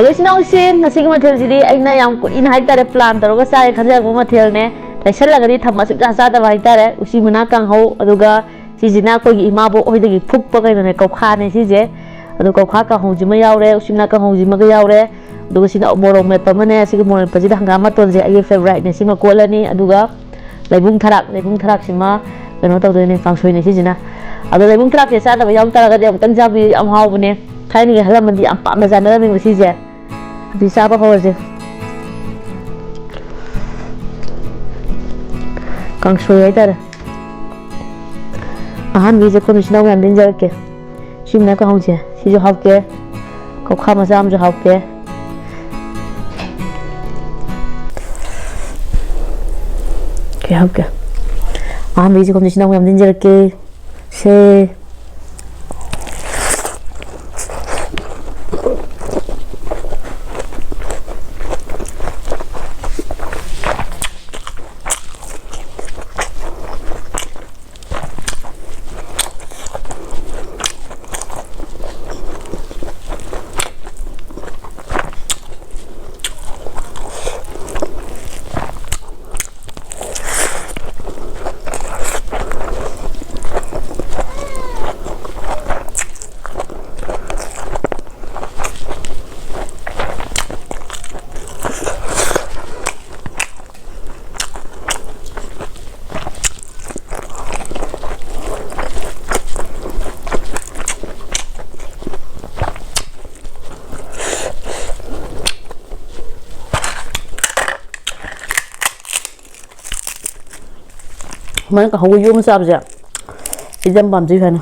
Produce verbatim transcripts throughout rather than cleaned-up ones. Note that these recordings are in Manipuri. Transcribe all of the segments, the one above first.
ꯂꯣꯏꯁꯤꯅ ꯎꯁꯤꯟ, ꯉꯁꯤꯒꯤ ꯃꯊꯦꯜꯁꯤꯗꯤ ꯑꯩꯅ ꯌꯥꯝ ꯀꯨꯏꯅ ꯍꯥꯏꯇꯥꯔꯦ plan ꯇꯧꯔꯒ ꯆꯥꯒꯦ ꯈꯟꯖꯔꯛꯄ ꯃꯊꯦꯜꯅꯦ꯫ ꯂꯩꯁꯜꯂꯒꯗꯤ ꯊꯝꯕ ꯁꯨꯡꯆꯥ ꯆꯥꯗꯕ ꯍꯥꯏꯇꯥꯔꯦ꯫ ꯎꯆꯤ ꯃꯅꯥ ꯀꯥꯡꯍꯧ, ꯑꯗꯨꯒ ꯁꯤꯁꯤꯅ ꯑꯩꯈꯣꯏꯒꯤ ꯏꯃꯥꯕꯣꯛ ꯍꯣꯏꯗꯒꯤ ꯐꯨꯛꯄ ꯀꯩꯅꯣꯅꯦ, ꯀꯧꯈꯥꯅꯦ ꯁꯤꯁꯦ꯫ ꯑꯗꯣ ꯀꯧꯈꯥ ꯀꯥꯡꯍꯧꯁꯤꯃ ꯌꯥꯎꯔꯦ, ꯎꯆꯤ ꯃꯅꯥ ꯀꯥꯡꯍꯧꯁꯤꯃꯒ ꯌꯥꯎꯔꯦ꯫ ꯑꯗꯨꯒ ꯁꯤꯅ ꯃꯣꯔꯣꯛ ꯃꯦꯠꯄ ꯑꯃꯅꯦ꯫ ꯁꯤꯒꯤ ꯃꯣꯔꯣꯛ ꯃꯦꯠꯄꯁꯤꯗ ꯍꯪꯒꯥꯝ ꯃꯇꯣꯟꯁꯦ ꯑꯩꯒꯤ favouriteꯅꯦ, ꯁꯤꯃ ꯀꯣꯠꯂꯅꯤ꯫ ꯑꯗꯨꯒ ꯂꯩꯕꯨꯡ ꯊꯔꯥꯛ, ꯂꯩꯕꯨꯡ ꯊꯔꯥꯛꯁꯤꯃ ꯀꯩꯅꯣ ꯇꯧꯗꯣꯏꯅꯦ, ꯀꯥꯡꯁꯣꯏꯅꯦ ꯁꯤꯁꯤꯅ꯫ ꯑꯗꯣ ꯂꯩꯕꯨꯡ ꯊꯔꯥꯛꯁꯦ ꯆꯥꯗꯕ ꯌꯥꯎ ꯇꯥꯔꯒꯗꯤ ꯑꯃꯨꯛꯇꯪ ꯆꯥꯕꯤꯌꯨ, ꯌꯥꯝ ꯍꯥꯎꯕꯅꯦ꯫ ꯊꯥꯏꯅꯒꯤ ꯑꯍꯜ ꯂꯃꯟꯗꯤ ꯌꯥꯝ ꯄꯥꯝꯅ ꯆꯥꯅꯔꯝꯃꯦꯕ ꯁꯤꯁꯦ꯫ ꯑꯗꯨꯗꯤ ꯆꯥꯕ ꯍꯧꯔꯁꯦ꯫ ꯀꯥꯡꯁꯣꯏ ꯍꯥꯏꯇꯥꯔꯦ꯫ ꯑꯍꯥꯟꯕꯒꯤꯁꯦ ꯑꯩꯈꯣꯏ ꯃꯤꯆꯤꯟ ꯃꯅꯥꯎ ꯃꯌꯥꯝꯗ ꯏꯟꯖꯔꯛꯀꯦ꯫ ꯁꯤꯃꯅ ꯀꯥꯡꯍꯧꯁꯦ, ꯁꯤꯁꯨ ꯍꯥꯎꯇꯦ꯫ ꯀꯧꯈꯥ ꯃꯆꯥ ꯑꯃꯁꯨ ꯍꯥꯎꯇꯦ꯫ ꯀꯩ ꯍꯥꯞꯀꯦ? ꯑꯍꯥꯟꯕꯒꯤꯁꯦ ꯑꯩꯈꯣꯏ ꯃꯤꯆꯤꯟ ꯃꯅꯥꯎ ꯃꯌꯥꯝꯗ ꯏꯟꯖꯔꯛꯀꯦ꯫ ꯁꯦ꯫ ꯁꯨꯃꯥꯏꯅ ꯀꯥꯡꯍꯧꯒ ꯌꯣꯝꯃ ꯆꯥꯕꯁꯦ ꯑꯩꯗꯤ ꯌꯥꯝ ꯄꯥꯝꯖꯩ ꯁꯨꯃꯥꯏꯅ꯫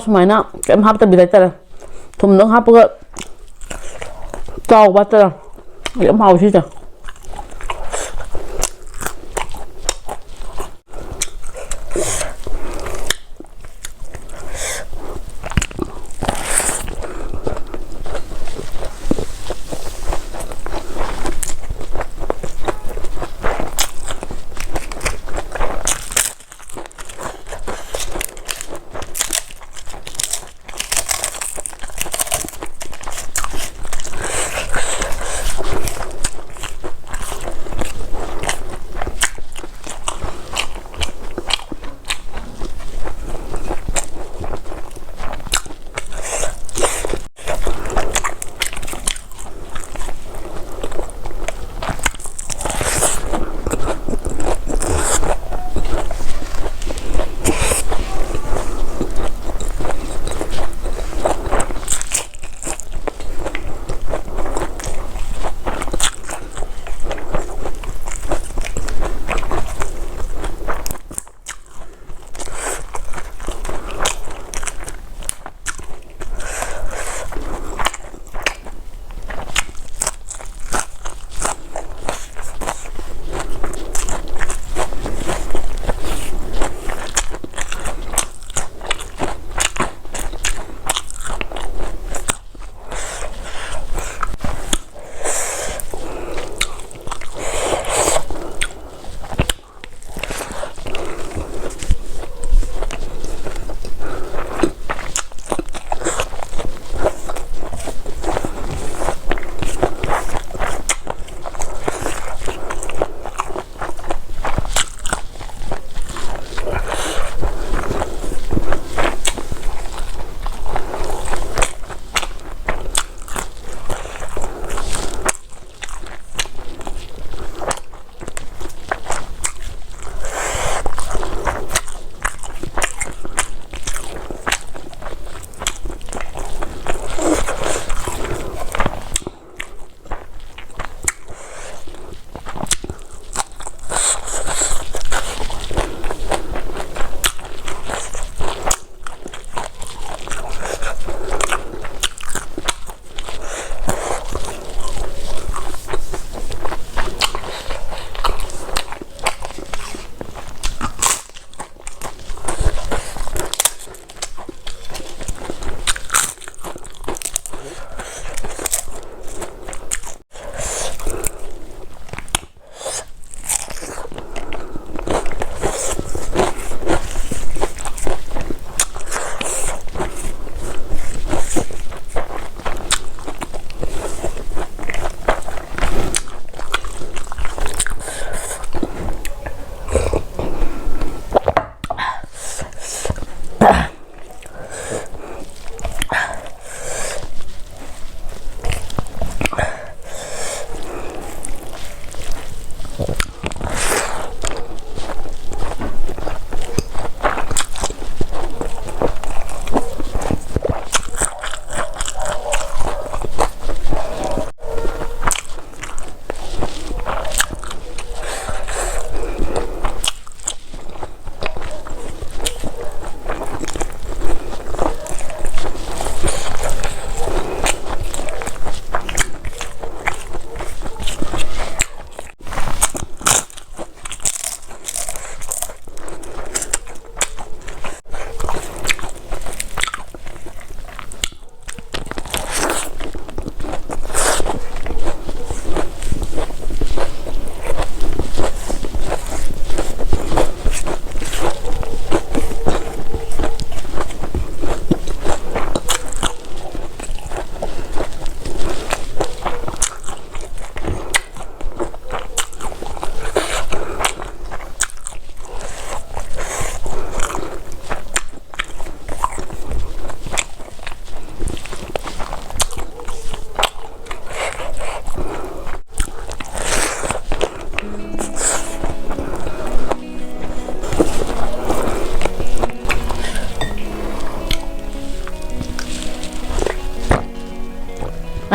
ꯁꯨꯃꯥꯏꯅ ꯀꯩꯝ ꯍꯥꯞꯇꯕꯤꯗ ꯍꯥꯏꯇꯥꯔꯦ, ꯊꯨꯝꯗꯪ ꯍꯥꯞꯄꯒ ꯆꯥꯎꯕ ꯍꯥꯏꯇꯥꯔꯦ꯫ ꯌꯥꯝ ꯍꯥꯎꯋꯤ ꯁꯤꯁꯦ꯫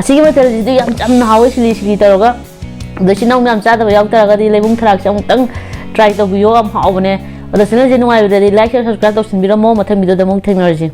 ꯑꯁꯤꯒꯤ ꯃꯊꯦꯜꯁꯤꯗꯤ ꯌꯥꯝ ꯆꯝꯅ ꯍꯥꯎꯋꯦ, ꯁꯤꯂꯤ ꯁꯤꯂꯤ ꯇꯧꯔꯒ꯫ ꯑꯗꯣ ꯏꯆꯤꯟ ꯏꯅꯥꯎ ꯃꯌꯥꯝ ꯆꯥꯗꯕ ꯌꯥꯎ ꯇꯥꯔꯒꯗꯤ ꯂꯩꯕꯨꯡ ꯊꯔꯥꯛꯁꯦ ꯑꯃꯨꯛꯇꯪ try ꯇꯧꯕꯤꯌꯣ, ꯌꯥꯝ ꯍꯥꯎꯕꯅꯦ꯫ ꯑꯗꯣ channelꯁꯦ ꯅꯨꯡꯉꯥꯏꯕꯗꯗꯤ like, share, subscribe ꯇꯧꯁꯤꯟꯕꯤꯔꯝꯃꯣ꯫ ꯃꯊꯪ videoꯗ ꯑꯃꯨꯛ ꯊꯦꯡꯅꯔꯁꯤ꯫